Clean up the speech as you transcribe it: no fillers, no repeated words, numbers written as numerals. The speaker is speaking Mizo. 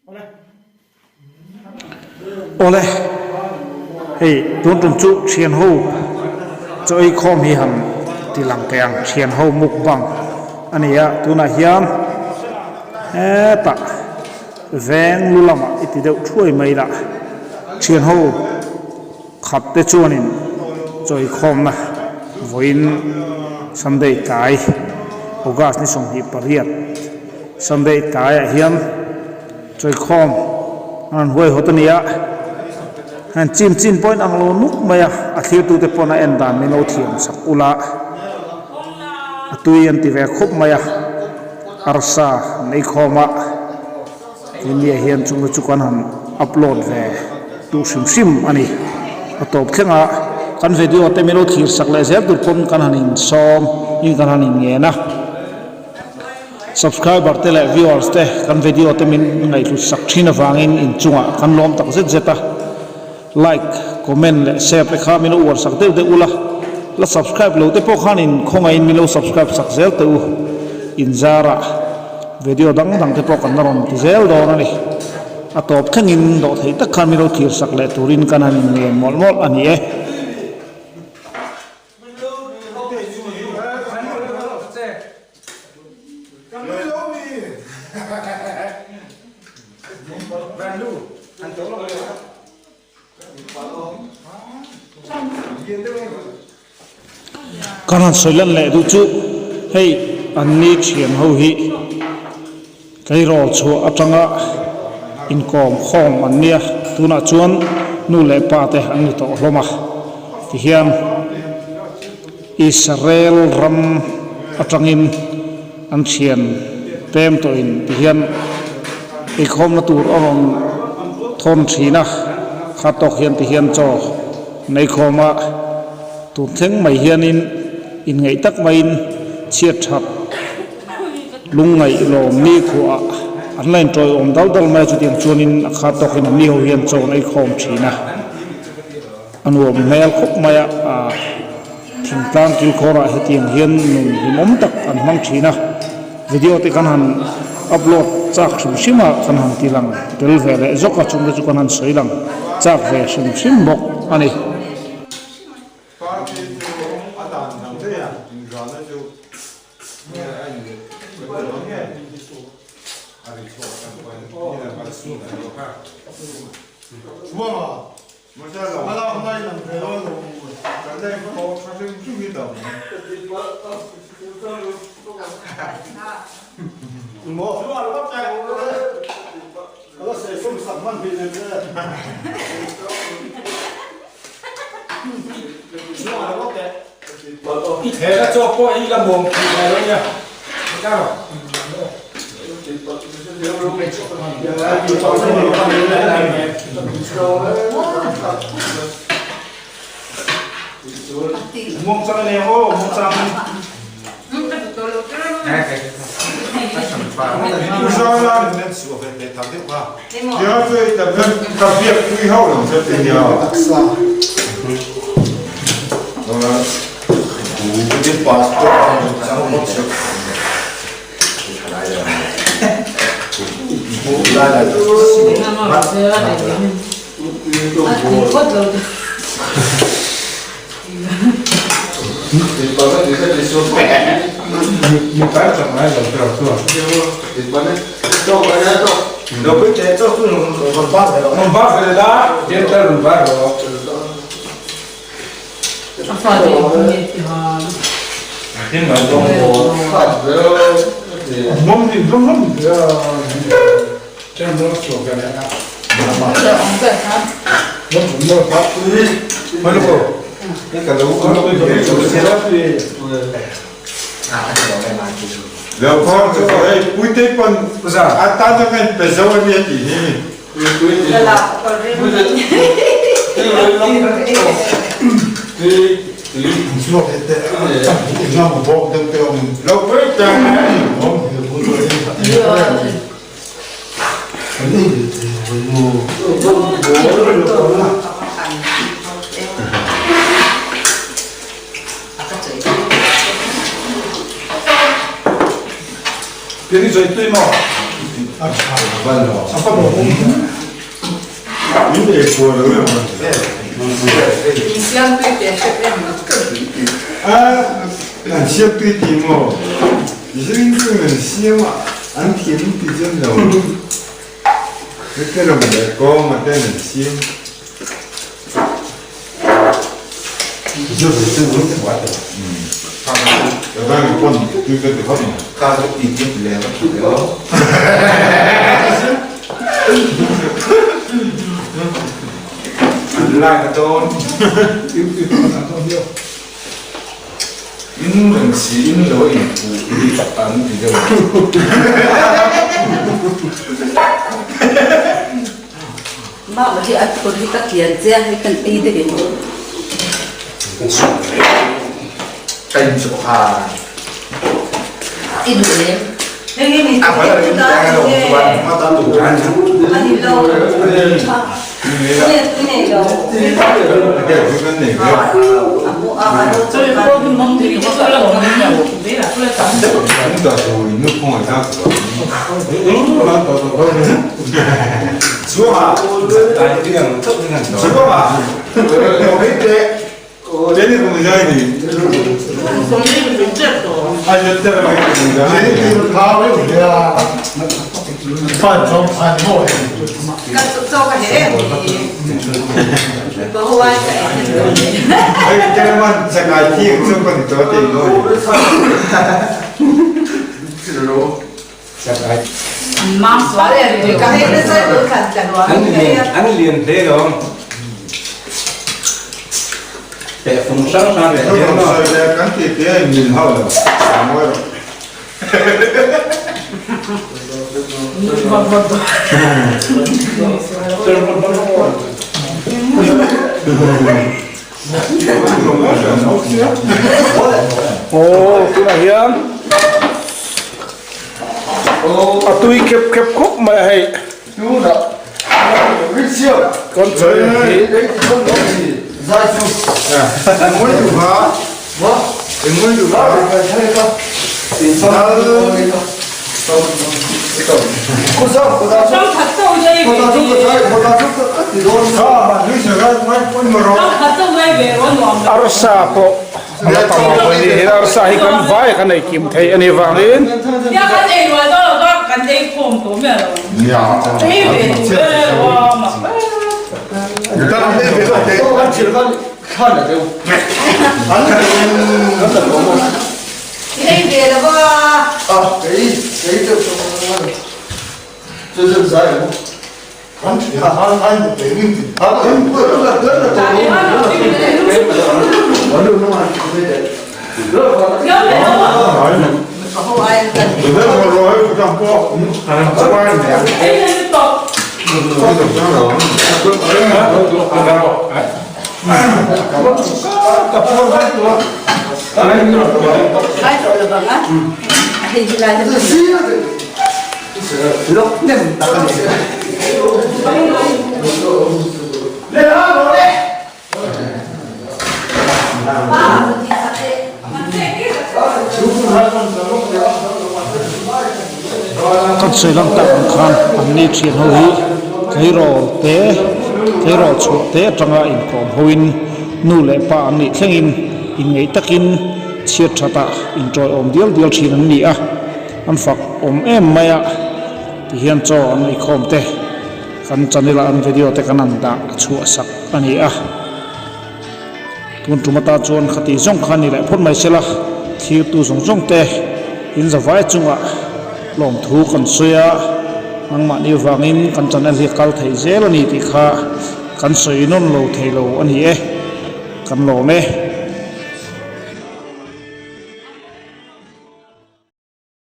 Awle, hei tun tum chu thian ho chaw ei khawm hi han ti lang teh ang, thian ho mukbang a ni a, tunah hian hetah veng lu lamah i ti deuh thuai mai lah, thian ho khat te chuanin chaw ei khawmna vawiin Sunday tlai August ni 28 Sunday tlaiah hian. Chawikhawm an rawn huai hawt a ni a, han chim chin pawhin ang lo nuk mai a, a thlirtute pawn a en dan min lo thiam sak ula, a tui an ti ve khup mai a, arsa an ei khawm a, keimia hian chungte chu kan han upload ve duh hrim hrim a ni, a tawp thleng a, kan video te min lo thlir sak leh zel tur pawn kan han insawm in kan han inngen a. Subscriber te leh viewers te kan video te min ngaihhlut sak thin avangin inchungah kan lawm tak zet zet a, like, comment leh share te kha min lo uar sak deuh deuh ula, la subscribe lo te pawh khan in khawngaihin min lo subscribe sak zel teh u, inzarah video dang dang te pawh kan la rawn ti zel dawn a ni, a tawp thlengin dawh theih tak khan min lo thlir sak leh turin kan han inngen mawlh mawlh a ni e. Kan han sawi lan leh duh chu hei an ni thian ho hi tleirawl chhuah atanga inkawm khawm an nia tunah chuan nu leh pa te an ni tawh hlawm a tihian Israel ram atangin an thian pem tawhin tihian eikhawmna tur a rawn thawn thin a kha tawk hian tihian chaw an eikhawm a tun thleng mai hianin inngeih tak maiin chhiat that Lungngaih lawm ni khuah an la inṭawiawm dal dal mai a, chutiang chuanin a khat tawkin an ni ho hian chaw an ei khawm ṭhin a, a nuam hmel khawp mai a, thingtlang kilkhawrah hetiang hian nun hlimawm tak an hmang ṭhin a, video te kan han upload chak hrim hrim a, kan han ti lang tel ve leh zawk a, chungte chu kan han sawi lang chak ve hrim hrim bawk a ni. He ka chaw pawh hi la muang thei ngai lo nia. Muang chang ne aw muang chang. Aw tunah hian a tui khep khep khawp mai a hei kan chawi hi. Arsa pawh a la tam lo a ni hi arsa hi kan vai a kan ei kim thei a nih vangin Kan sawi lang tak ang khan an ni thian ho hi tleirawl te tleirawl chhuah te atanga inkawm ho in nu leh pa an nih thlengin inngeih takin chhiat that ah intawiawm dial dial thin an ni a an fak awm em mai a tihian chaw an eikhawm te kan channel ah an video te kan han dah chhuah sak a ni a. Tun tum ata chuan khati zawng kha ni leh phawt mai sela, thirtu zawng zawng te in zavai chungah lawmthu kan sawi a, nangmahni vangin kan channel hi a kal theih zel a ni tih kha kan sawi nawn lo thei lo a ni e, kan lawm e.